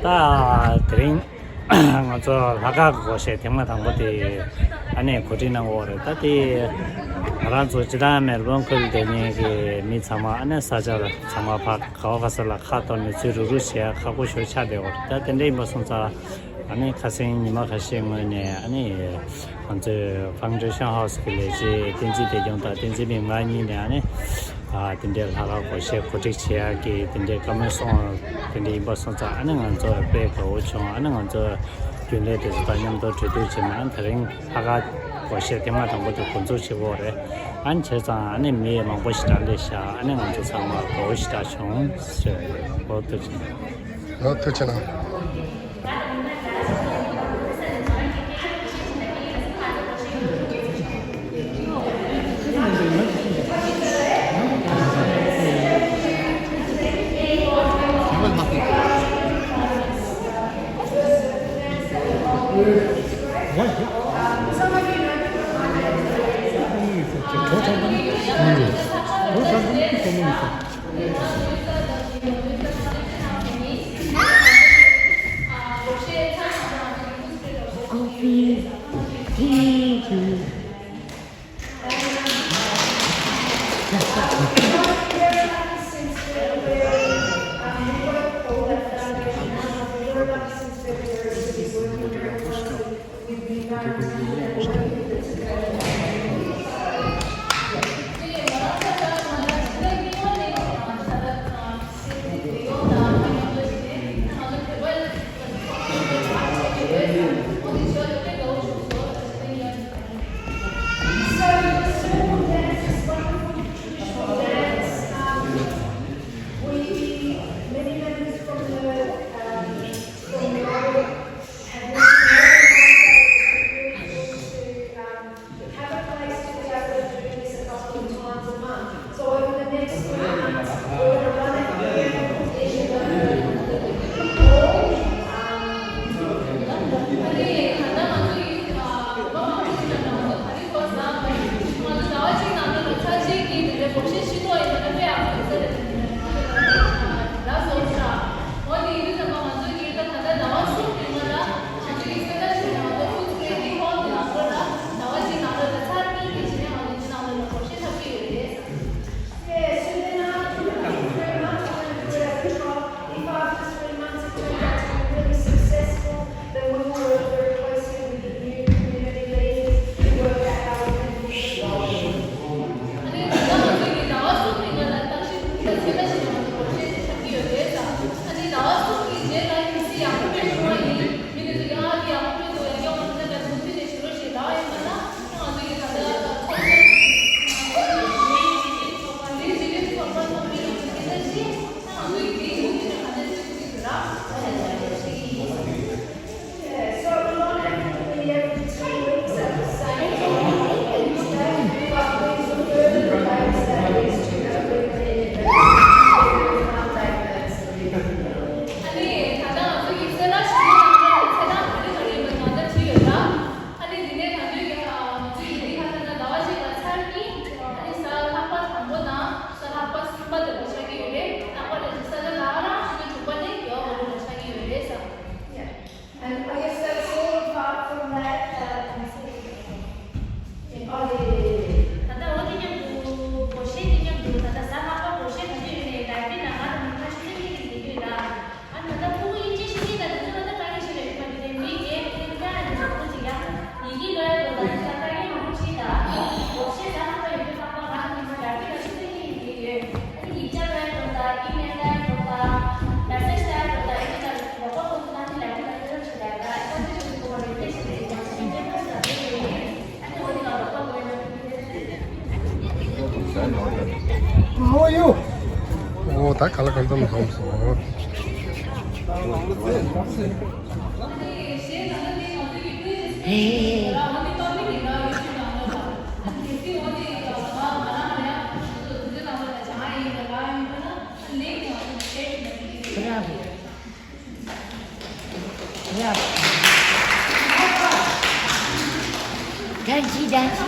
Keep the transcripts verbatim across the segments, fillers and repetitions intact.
ད་དེ་རིང་ང་ཚོ་ལྷག་དཀར་གྱི་སྒོར་གཞས་ཐེངས་མ་དང་པོ་དེ་ཨ་ནི་གོ་སྒྲིག་གནང་གི་ཡོད་རེད། ད་དེ་ང་རང་ཚོ་སྤྱིར་བཏང་མེལ་བོན་ཁུལ་སྡོད་མཁན་གྱི་མི་ཚང་མ་ཨ་ནི་ས་ཆ་ཚང་མ་ཕར་ག་བ་ག་ས་ལ་ཁ་གཏོར་ནས་ཚུར་རུག་རུག་བྱེད་ཡ་ཁག་པོ་ཞེ་པོ་ཆགས་བསྡད་ཡོད་རེད། ད་དེ་འདྲ་ཡིན་པ་སོང་ཙང་ཨ་ནི་ཁ་སང་ཉི་མ་ཁ་ཤས་སྔོན་ནས་ཨ་ནི་ང་ཚོའི་Foundation House་གི་ལས་བྱེད་བསྟན་འཛིན་བདེ་སྐྱོང་དང་བསྟན་འཛིན་པའི་ང་གཉིས་ནས་ཨ་ནི་ཨ་དེ་འདྲའི་ལྷག་དཀར་སྒོར་གཞས་གོ་སྒྲིག་བྱེད་ཡག་གི་དེ་འདྲའི་བཀའ་མོལ་སོང་། དེ་འདྲ་ཡིན་པ་སོང་ཙང་ཨ་ནི་ང་ཚོ་དཔེ་དགའ་བོ་བྱུང་། ཨ་ནི་ང་ཚོ་རྒྱུན་ལས་དེ་ཚོ་དང་མཉམ་དུ་གྲོས་བསྡུར་བྱས་ནས་དེ་རིང་ལྷག་དཀར་སྒོར་གཞས་ཐེངས་མ་དང་པོ་དེ་འགོ་འཛུགས་བྱེད་དགོས་རེད། ཨ་ནི་བྱས་ཙང་ཨ་ནི་མི་མང་པོ་ཞེ་དྲག་སླེབས་ཤག་ཨ་ནི་ང་ཚོ་ཚང་མ་དགའ་བོ་ཞེ་དྲག་བྱུང་ཟེར། ཨོ་ཐུགས་རྗེ་ཆེ། ཨོ་ཐུགས་རྗེ་ཆེ་གནང་། ཨ་ནི་ད་ལྟ་ང་ཚོ་ཡིག་ཚད་ལ་ཞིབ་ཏུ་གནང་ན་ཚད་ལྡན་ག་རེ་ག་རེ་ཡིན་པ་ནང་ལྟར་བྲིས་ཡོད་ལ། ཨ་ནི་འདི་ནས་ད་དུང་ཡང་ང་ཚོའི་ཡི་གེ་ཁ་ཚ་ན་ཟླ་བ་གཅིག་ལ་ཚར་གཉིས། ཨ་ནི་གཟའ་ལྷག་པ་དང་པོ་དང་གཟའ་ལྷག་པ་གསུམ་པ་དེ་ལ་ཆགས་ཀྱི་ཡོད་རེད། ལྷག་པ་དེ་གཟའ་ལྷག་པ་རང་ཆུ་ཚོད་དྲུག་པ་ནས་བརྒྱད་པ་བར་དུ་ལ་ཆགས་ཀྱི་ཡོད་རེད་ཟེར། And I guess that's all apart from that, uh, ད་ལྟ་འོ་དེ་མཉམ་དུ་སྒོར་གཞས་དེ་མཉམ་དུ་ད་ལྟ་གཟའ་ལྷག་པ་སྒོར་གཞས་ག་ཚོད་ཡོད་ནའི་ལའེབ་ནང་ང་དང་ཁ་ཤས་ཚིག་གི་ཡིན་དུས་ལ། ཨ་ནི་ད་ལྟ་ཕྲུ་གུ་དབྱིན་ཇི་ཤེས་ཀྱི་དང་དེ་ཚོ་ད་ལྟ་དཀའ་ངལ་ཆེ་བའི་རིགས་མ་རེད་དེ། མི་སྒེར་ཕན་ཚུན་ཡང་ཡིན་པ་ཅིག་ཡ། ཡི་གེ་ཀློག་ཡ་དེ་ད་ལྟ་དཀའ་ངལ་མང་པོ་འཕྲད་ད། སྒོར་གཞས་གཟའ་ལྷག་པ་ཡོད་དུས་ལྷག་པ་ང་དང་ཁ་ཤས་ཚིག་གི་ཡིན་དུས་ཡོད། ཨ་ནི་ཡིག་ཆ་ཀློག་ཡ་དང་ད་ཨི་མེལ་ཀློག་ཡ་དང་ད་མེ་སེཇ་ཀློག་ཡ་དང་ད་ཨི་མེལ་ཀློག་ཡ་དང་ད་ཁོ་ཚོ་ནང་དེ་ལ་དེ་ལ་ཀློག་ཡ་ཆེ་ད། ད་ཨི་ཀ་ཚོད་ཆེ་དུས་ཁོ་རེ་ཕེ་ཆེ་དུས་ཡིན་པ་ཅིག་ཡིན་དུས་ཁོ་ཚོ་ད་དེ་ཡོད། ཨོ་ཡོ། ཨོ་ད་ག་ལ་གང་འཚམ་འཛོམས་སོང་། Bravo. Danci, danci.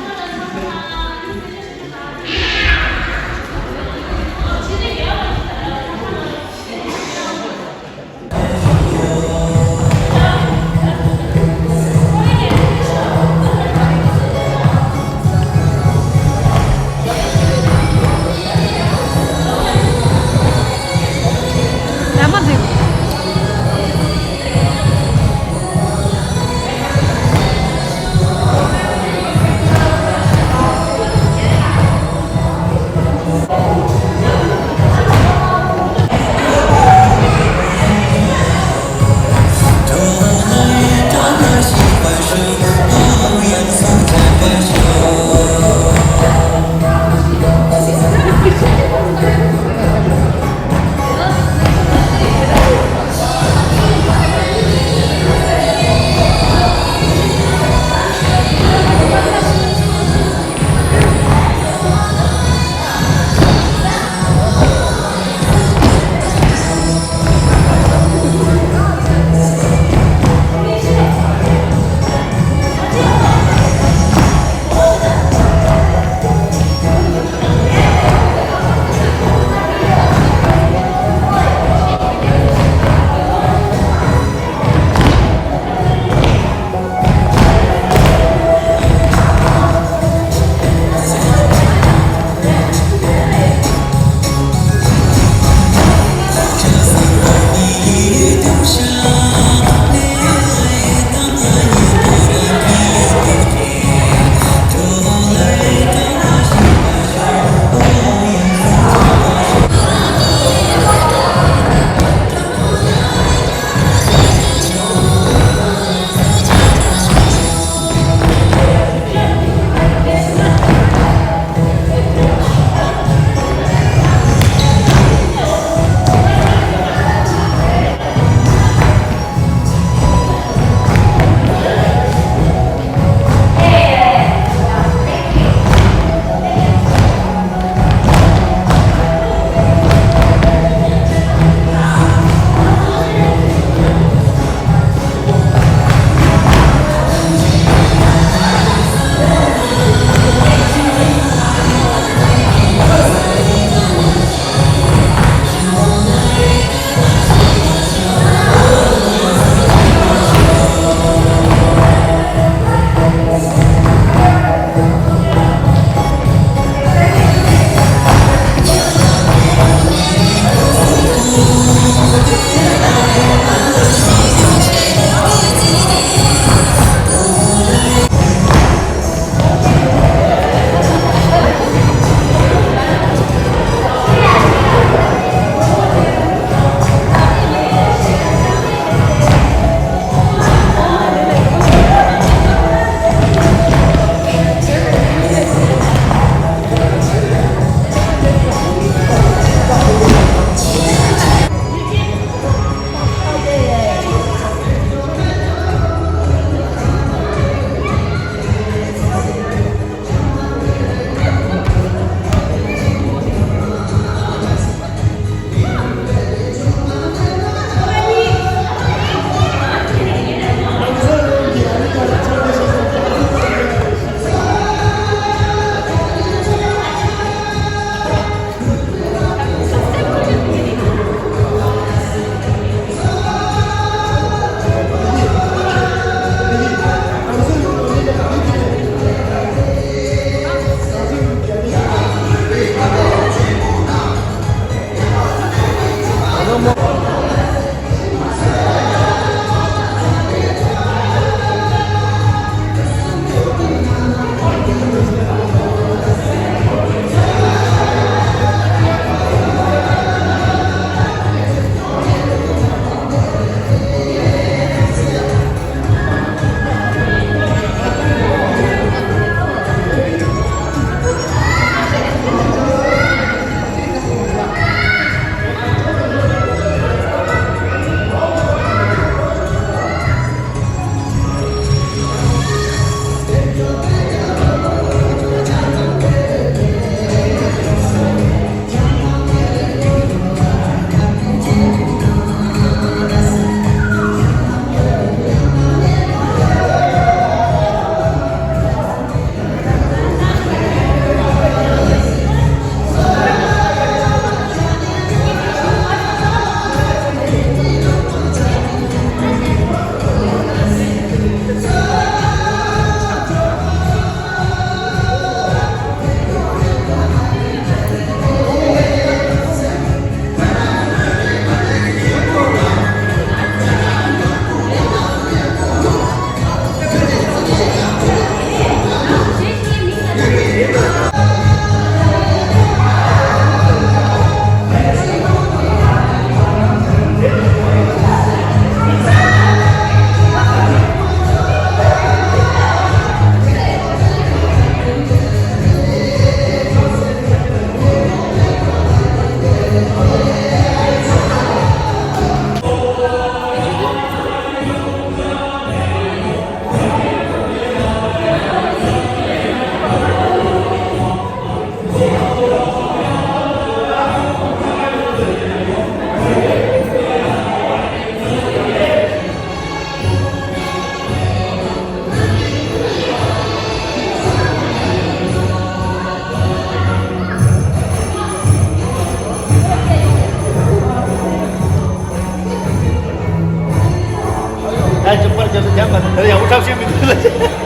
ཅོག་པར་རྒྱབ་ས་རྒྱབ་མ་ཐུབ། ད་ཡག་པོ་འཁྲབ་ཤེས་མི་འདུག་ལ།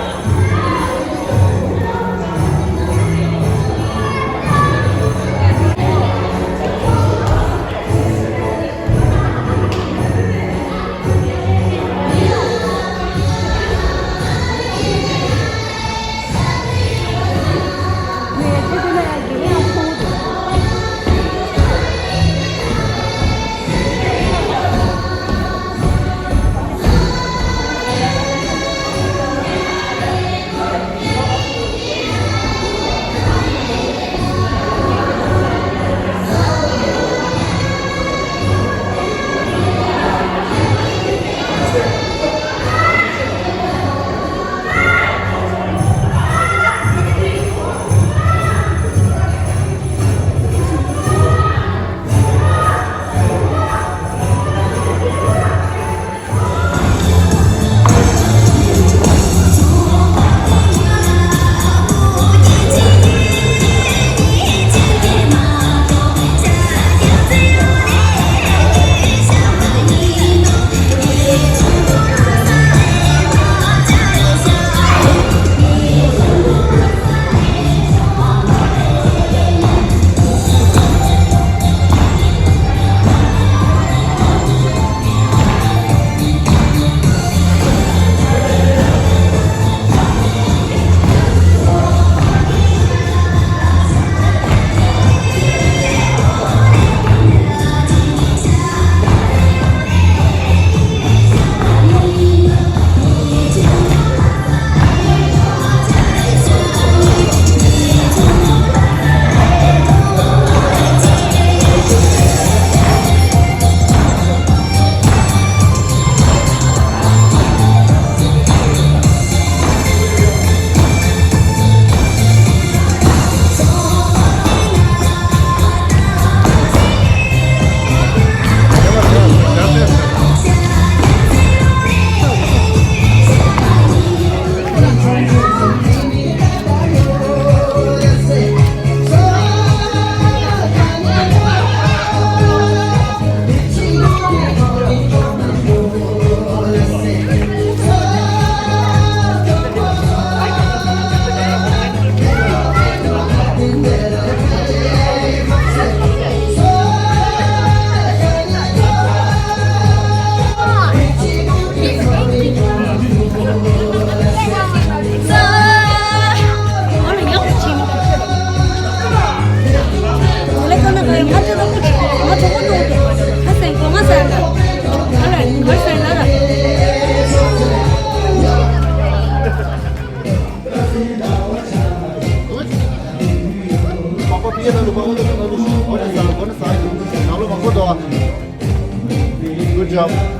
Good job.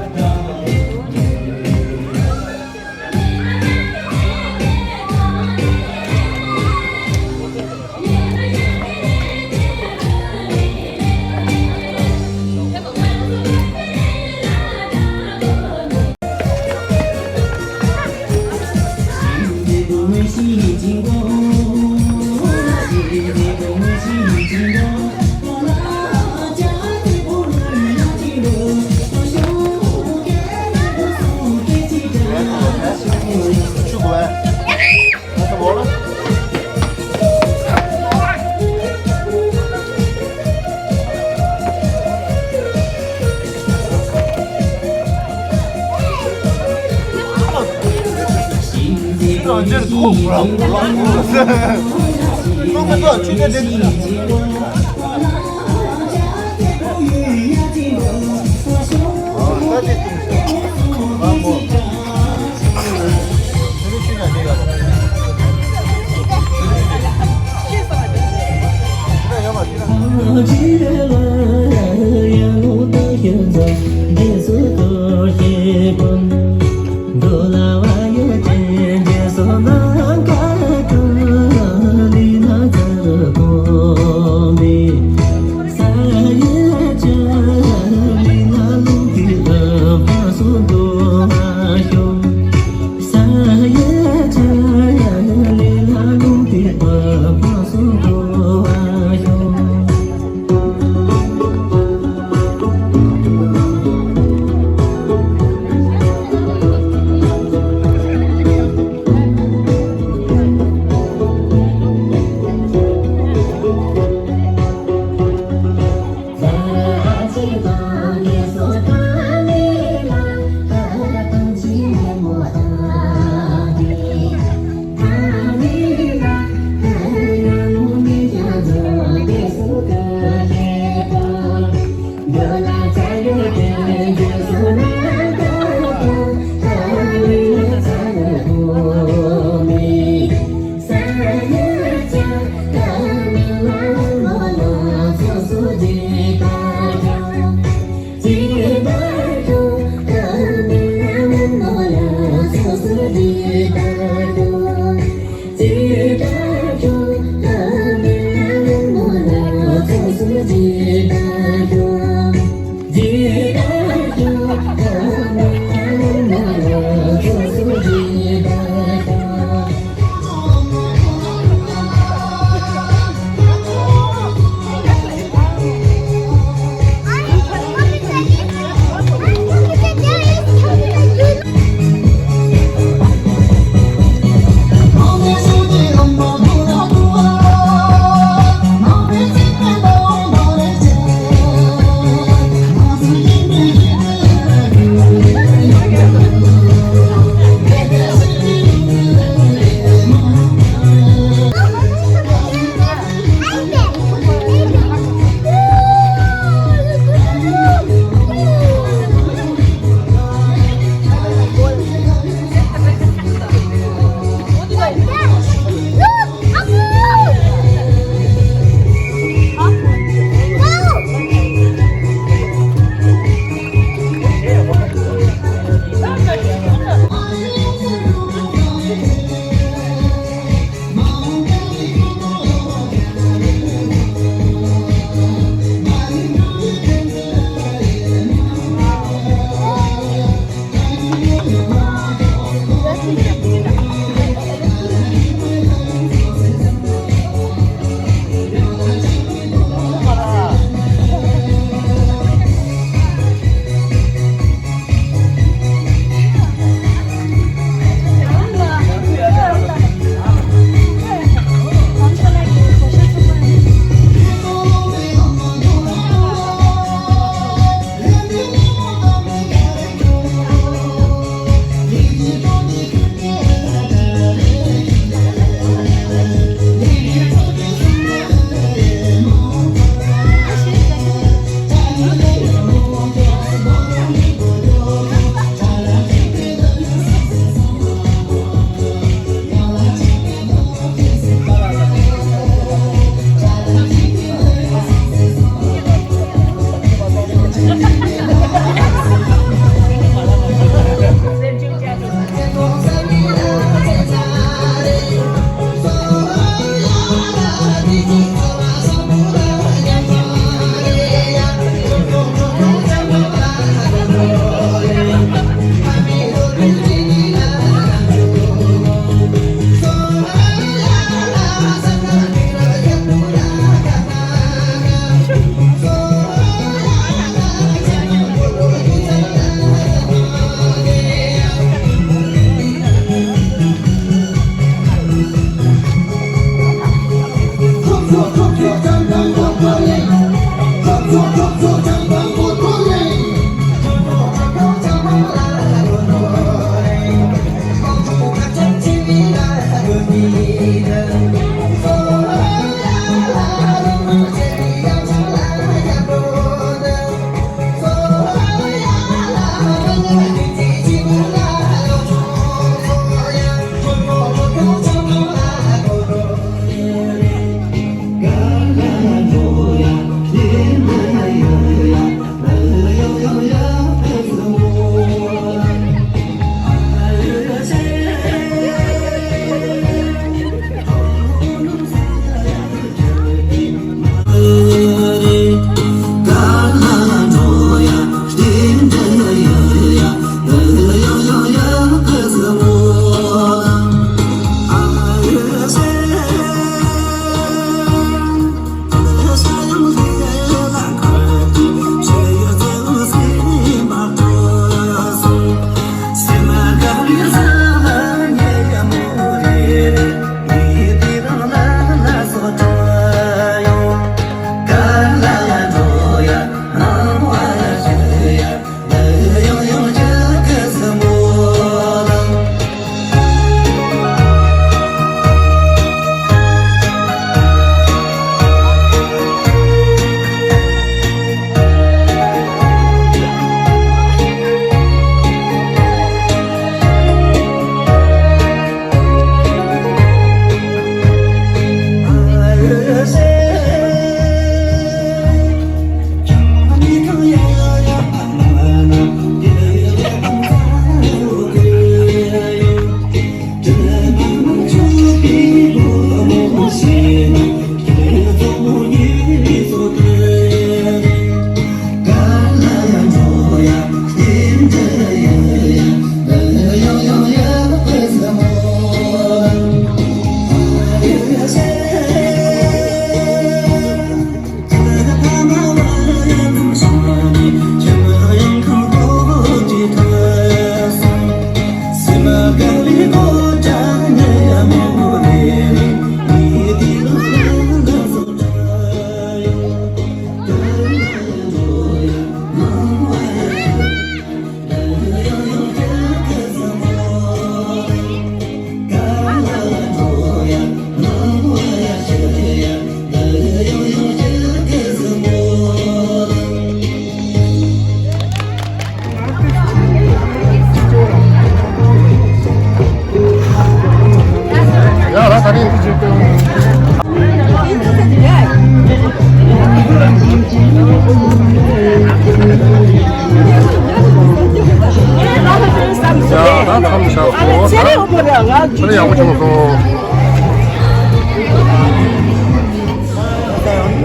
མཚམས་བཞག་སོང་། ཚེ་རིང་དབང་མོ་རེད། ང་ཚེ་རིང་དབང་མོ་བྱུང་སོང་།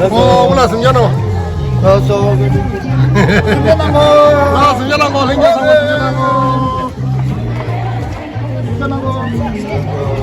ཨོ་ལ་སེམས་ཅན་ནང་། ལགས་སོ། སེམས་ཅན་ནང་གོ། ལ་སེམས་ཅན་ནང་གོ། ལྷན་རྒྱས་ཚང་མ་སེམས་ཅན་ནང་གོ། སེམས་ཅན་ནང་གོ།